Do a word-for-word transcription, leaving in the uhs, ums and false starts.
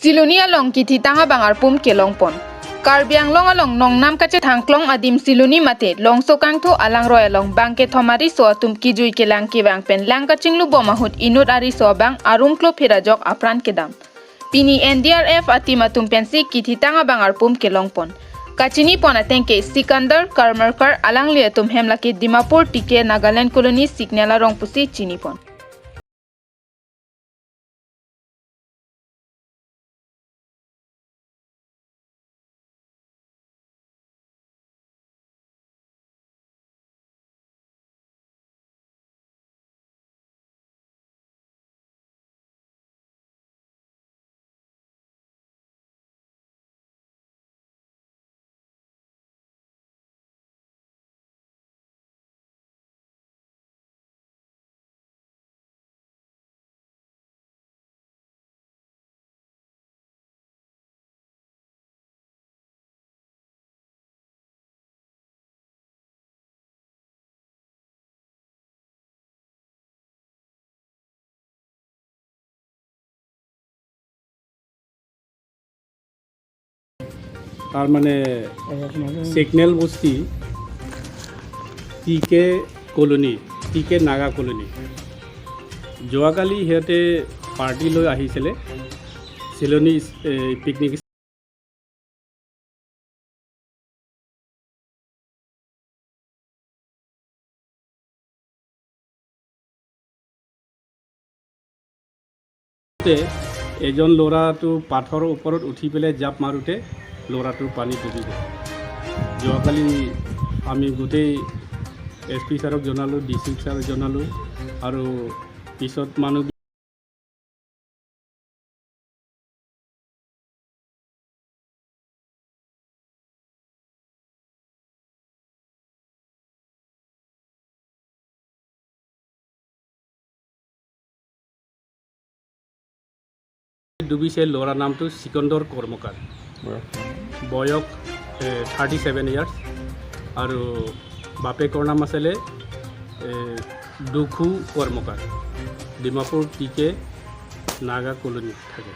Siloni along kithitang abang arpum kelongpon. Karbi Anglong along nongnam kachethangklong adim Siloni mate Longsokangthu alangroi along bang kethom ariso atum kijui kelang kevang pen lang kachinglubom ahut inut ariso abang arum klo phira jok apran kedam. Pini N D R F a-team atum pensi kithitang abang arpum kelongpon. Kachinipon atengke Sikandar Karmarkar alangli atum hem lake Dimapur T K Nagaland Colony signal arong pusi chinipon. তার মানে চিগনেল বস্তি টি কে কলনী, টি কে নাগা কলনী। যোৱাকালি সিহঁতে পাৰ্টি লৈ আহিছিলে চিলনী, এ, পিকনিক তে এজন ল'ৰাটো পাথৰৰ ওপৰত উঠি পেলাই জাপ মাৰোঁতে ল'ৰাটো পানীত ডুবি গ'ল। যোৱাকালি আমি গোটেই এছ পি ছাৰক জনালোঁ, ডি চি ছাৰক জনালোঁ আৰু পিছত মানুহ ডুবিছে। ল'ৰাৰ নামটো চিকন্দৰ কৰ্মকাৰ, বয়স থাৰ্টি ছেভেন ইয়াৰ্ছ আৰু বাপেকৰ নাম আছিলে এ, দুখু কৰ্মকাৰ, ডিমাপুৰ টি কে নাগা কলনীত থাকে।